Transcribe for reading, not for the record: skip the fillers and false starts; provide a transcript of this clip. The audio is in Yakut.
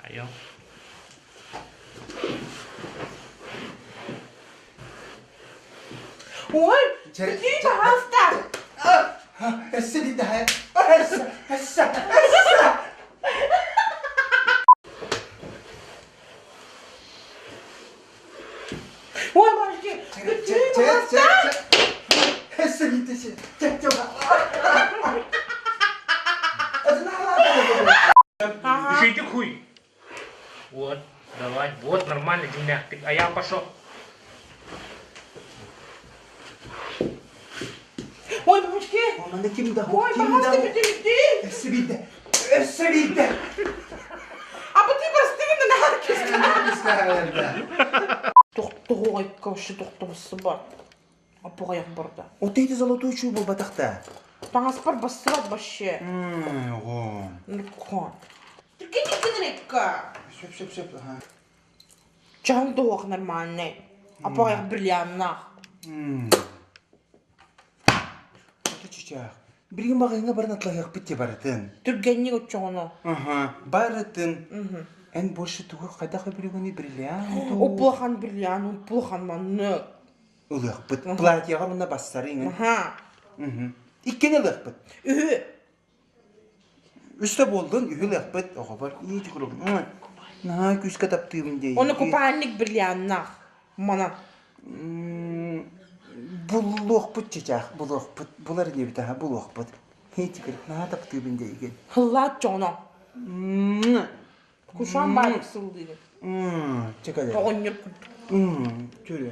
Айо. Ой, иди, пожалуйста. Өссө биирдэ өссө, өссө, өссө. Ой, подожди, иди, пожалуйста. Өссө биирдэ Еще хуй. Вот, давай. Вот, нормально, гимнастик. А я пошел. Ой, мамочки. Онно ким да Ой, ким да пожалуйста, иди, иди. Өссө биирдэ. Өссө биирдэ. А ты прости на Тохтоҕойко вообще тохтобуссуба. Аппоҕайах барда. Вот эти золотой чуу буолбатах да. Таҥаспар бассыбат вообще. Оҕом. Нуккон. Түргэнник гынырыкка. Сөп, сөп, сөп. Ага. Чаһын туһуох нормальный. Аппоҕайах бриллианнаах. Ото чычаах. Билигин маҕаһыыҥҥа баран атлаһыахпыт дии барытын. Түргэнник оччоҕуна. Аха, барытын. Эн больше тугу хайдах өбүрүгүнүй бриллиант Уплахан бриллиант, уплахан маннык. Ылыахпыт. Платьеҕа уонна бассары иҥин. Аха. Иккини ылыахпыт. Үһү. Үстэ буоллун, үһү ылыахпыт. Оҕобор иити курум. Наһаа күүскэ таптыыбын дии. Оны купальник бриллианнаах. Манан. Булуохпут чычаах, булуохпут. Булар инибит аха, булуохпут. Иити курум, наһаа таптыыбын диигин. Хыллаат чоҕоно. Кушан баайык сыллыыбын. Чекале. Оҕонньор курдук. Чүрү.